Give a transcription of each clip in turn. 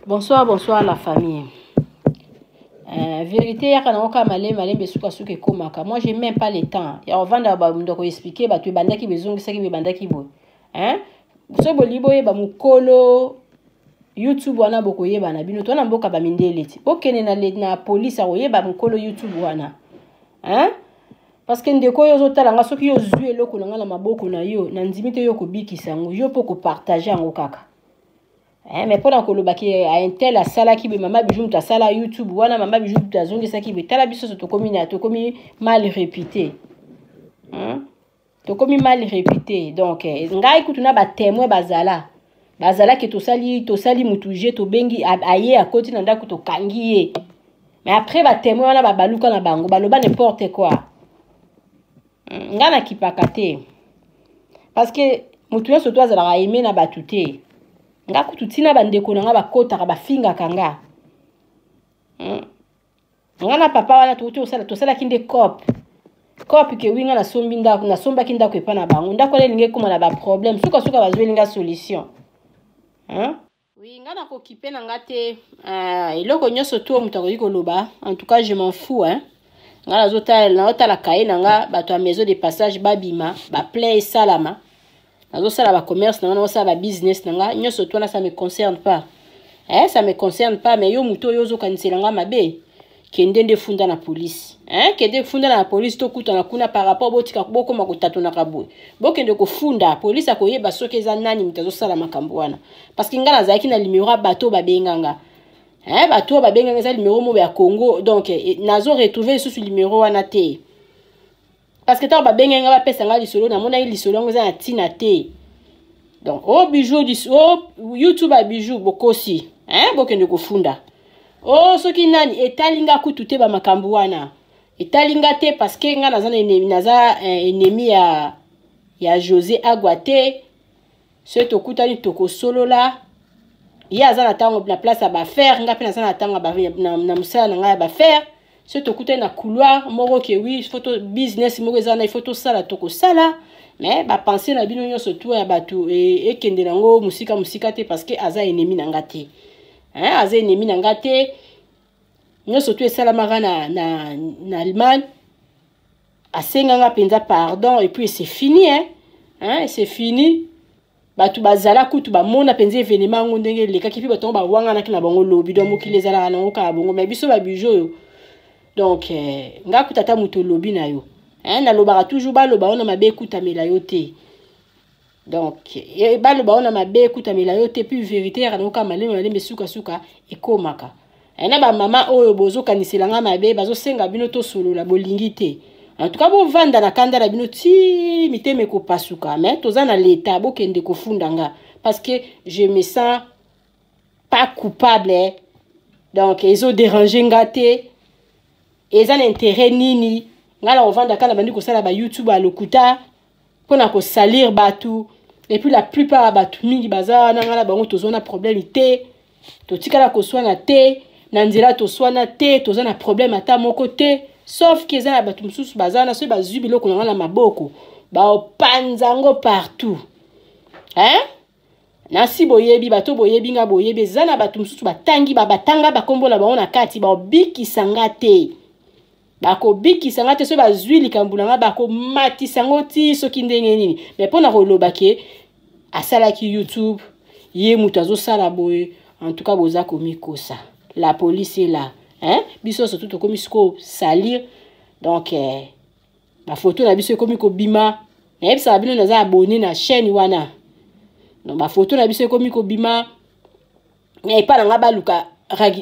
Bonsoir, bonsoir la famille. Vérité yaka nango kaka malembe malembe, sukasuka ekomaka. Moi, j'ai même pas le temps ya kovanda bando koexpliquer bato ebandaki, bezongisaki, bebandaki boye, hein? Soki bolingi boyeba mokolo YouTube wana, bokoyeba na bino to na mboka bamindele ti bokende na police, akoyeba mokolo YouTube wana, hein? Parce que ndeko oyo ozotala nga, soki yo ozwi eloko na nga na maboko na yo, na ndimi te yo kobikisa yango, yo mpo kopartager yango kaka. Mais mpona kolobaki un tel asalaki boye, Mama Bijou moto asala YouTube wana, Mama Bijou moto azongisaki boye, tala biso so tokomi na tokomi mal réputé, hein? Tokomi mal réputé. Donc ngai kutu na batémoin bazala, bazalaki, tosali mutu je tobengi, aye, akoti na ndako, tokangi ye. Mais après batémoin wana babaluka na bango, baloba n'importe quoi. Ngai nakipaka te parce que motu nyonso to azalaka aime na bato te. Nga kutu ntina bandeko na nga bakotaka, bafingaka nga. Nga na papa wana touti tosalaki nde coop, coop ke wi nga nasombi ndako, nasombaki ndako epa na bango. Ndako wana elingi ekóma na baproblème, sukasuka bazweli nga solution, hein? Oui, nga nakokipe na nga te. Eloko nyonso to moto akoki koloba, en tout cas je m'en fous, hein? Nga nazotala kaye na nga, bato ya maison de passage babima, baplein esalama, nazosala bacommerce na nga, nazosala babusiness na nga nyonso to wana, ça me concerne pas, eh, ça me concerne pas. Mais yo moto oyo ozokanisela nga mabe, kende nde funda na polisi, hein? Kende funda na polisi, tokutana kuna. Par rapport botika bokóma kotatonaka boye, bokende kofunda, polisi akoyeba soki eza nani moto azosala makambo wana. Parce que nga nazalaki na numero ya bato oyo babenganga, hein? Bato oyo babenganga eza numero moko ya Congo, donc nazo retrouver lisusu numero wana te, parce que ntango babengaki nga bapesa nga lisolo, namonaki lisolo yango eza na ntina te. Donc o Bijou, o YouTube ya Bijou, bokosi, hein? Bokende kofunda o soki nani, etali nga kutu te. Bamakambo wana etali nga te, parce que nga naza na ennemi, naza ennemi ya José Agwa te. Soki tokutani, tokosolola. Ye aza na ntango na place ya baaffaire, nga mpe naza na ntango na mosala na ngai ya baaffaire. Soki tokutani na couloir moko ke oui, faut to business moko eza na, il faut tosala, tokosala. Mais bapensées na bino nyonso tu ya bato ekende nango mosika mosika te, parce que aza ennemi na nga te, hein? Aza ennemi na nga te. Nyonso tu esalamaka na Allemagne, asenganga mpenza pardon et puis c'est fini, hein? Hein? C'est fini. Bato bazala kutu bamona mpenza événement yango ndenge elekaki, mpe bato yango bawanganaki na bango lobi. Donc mokili ezalaka nango kaka bongo. Mais biso babijou oyo, donc nga kuta ata moto olobi na yo, hein, nalobaka toujours, baloba wana mabe ekutamela yo te. Donc baloba wana mabe ekutamela yo te. Puis vérité yaka nango kaka malembe malembe, sukasuka ekomaka. Na bamama oyo bozokanisela nga mabe, bazosenga bino tosolola, bolingi te. En tout cas bovanda na kanda na bino ti mitema ekopasuka. Mais toza na leta, bokende kofunda nga, parce que je me sens pas coupable, eh. Donc ezodéranger nga te. Eza na intérêt nini nga na kovanda kaka na bandi kosala bayoutube ya lokuta mpona kosalir bato? Et puis la plupart ya bato mingi baza wana, nga na bango tozwa na problème te, totikala koswana te na nzela, toswana te, toza na problème ata moko te. Sauf ke eza na bato mosusu baza wana, soki bazwi biloko na nga na maboko, baopanza yango partout, hein? Nasi boyebi bato, boyebi nga, boyebi eza na bato mosusu batangi, batanga bakombo na bango na kati, baobikisa nga te, bakobikisa nga te. Soki bazwi likambo na nga, bakomatisa yango ti soki ndenge nini. Mais mpo na koloba ke asalaki YouTube, ye moto azosala boye, en tout cas boza komikosa. La police est là, hein? Biso surtout tokomi sikoyo salir. Donc bafoto na biso ekomi kobima. Nayebisaka bino, naza abonné na chaîne wana. Donc bafoto na biso ekomi kobima epa na nga. Baluka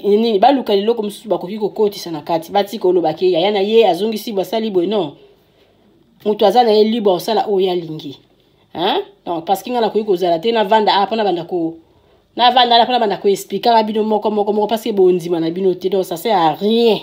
nini, baluka liloko mosusu bakoki kokotisa na kati, batika olobaki yaya na ye azongisi, basali boye. Non, moto aza na ye libre osala oyo alingi, hein? Donc parce que nga nakoki kozala te, navanda a mpona banda ko navanda mpona banda koexpliquaka bino moko moko moko, parce que bondima na bino te. Donc ça sert à rien.